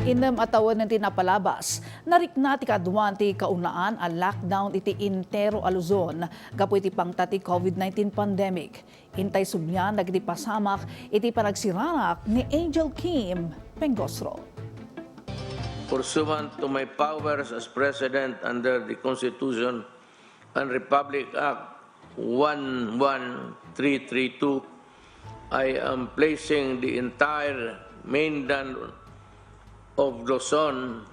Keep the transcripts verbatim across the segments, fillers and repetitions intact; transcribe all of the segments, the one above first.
Innem a tawen ti napalabas, narikna ti kaaduan ti kaunaan a lockdown iti entero a Luzon gapu iti pangta ti COVID nineteen pandemic. Intay sumlian dagiti pasamak iti panagsirarak ni Angel Kim Pengosro. Pursuant to my powers as President under the Constitution and Republic Act one one three three two, I am placing the entire mainland of Luzon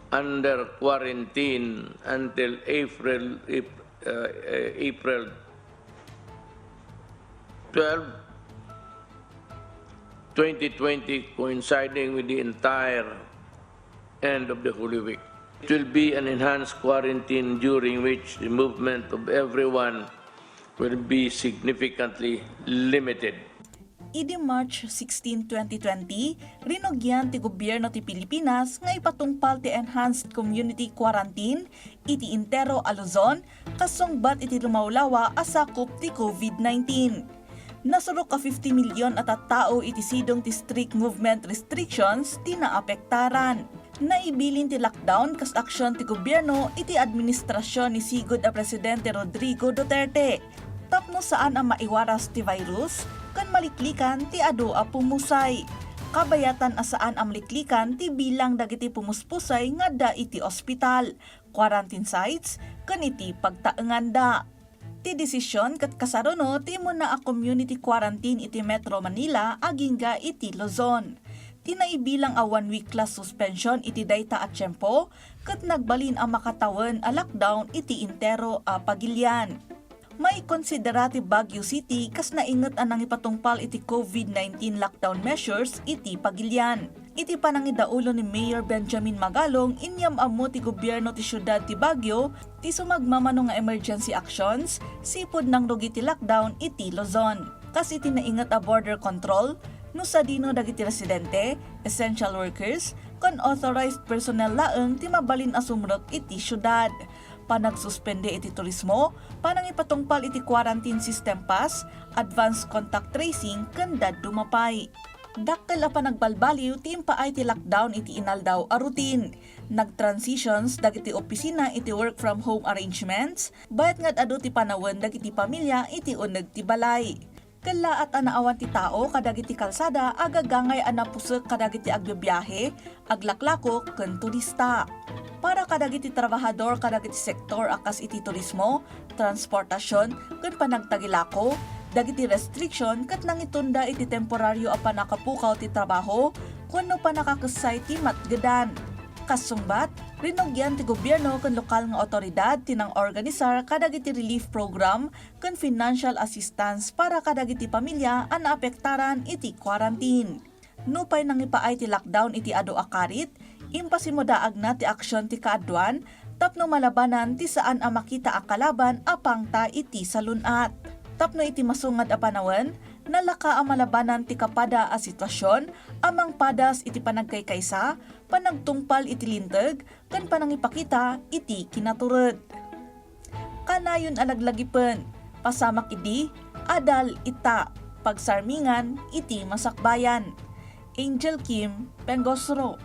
under quarantine until April, Ap- uh, uh, April twelve, twenty twenty, coinciding with the entire end of the Holy Week. It will be an enhanced quarantine during which the movement of everyone will be significantly limited. Idi March sixteen, twenty twenty, rinugian ti gobierno ti Pilipinas nga ipatungpal ti enhanced community quarantine iti entero a Luzon kasungbat iti lumawlawa a sakup ti COVID nineteen. Nasurok a fifty million a tattao iti sidong ti strict movement restrictions ti naapektaran. Naibilin ti lockdown kas aksyon ti gobierno iti administrasyon ni sigud a Presidente Rodrigo Duterte tapno saan a maiwaras ti virus ken maliklikan ti adu a pumusay. Kabayatan a saan a maliklikan ti bilang dagiti pumuspusay nga adda iti ospital, quarantine sites, ken iti pagtaenganda. Ti desisyon ket kasaruno ti immuna a community quarantine iti Metro Manila agingga iti Luzon. Ti naibilang a one week class suspension iti dayta a tiempo ket nagbalin a makatawen a lockdown iti entero a pagilian. Maikonsidera ti Baguio City kas nainget a nangipatungpal iti COVID nineteen lockdown measures iti pagilian. Iti panangidaulo ni Mayor Benjamin Magalong, inyam-ammo ti gobierno ti siudad ti Baguio ti sumagmamano nga emergency actions sipud nangrugi ti lockdown iti Luzon. Kas iti nainget a border control, no sadino dagiti residente, essential workers, ken authorized personnel laeng ti mabalin a sumrek iti siudad. Panagsuspende iti turismo, panangipatungpal iti quarantine system pass, advance contact tracing, ken dadduma pay. Dakkel a panagbalbaliw ti impaay ti lockdown iti inaldaw a routine. Nag-transitions dagiti opisina iti work from home arrangements, bayat nga ad-adu ti panawen dagiti pamilya iti uneg ti balay. Kellaat a naawan ti tao kadagiti kalsada a gagangay a napusek kadagiti agbibiahe, aglaklako, ken turista. Para kadagiti trabahador kadagiti sektor a kas iti turismo, transportasion, ken panagtagilako, dagiti restriction ket nangitunda iti temporario a pannakapukaw ti trabaho wenno pannakakessay ti matgedan. Kasungbat, rinugian ti gobierno ken lokal nga awtoridad ti nangorganisar kadagiti relief program ken financial assistance para kadagiti pamilya a naapektaran iti quarantine. Nupay nangipaay ti lockdown iti adu a karit, impasimudaagna ti aksion ti kaaduan tapno malabanan ti saan a makita a kalaban a pangta iti salun-at. Tapno iti masungad a panawen, nalaka a malabanan ti kapada a sitwasion a mangpadas iti panagkaykaysa, panagtungpal iti linteg, ken panangipakita iti kinatured. Kanayon a laglagipen, pasamak idi, adal ita, pagsarmingan iti masakbayan. Angel Kim, Pengosro.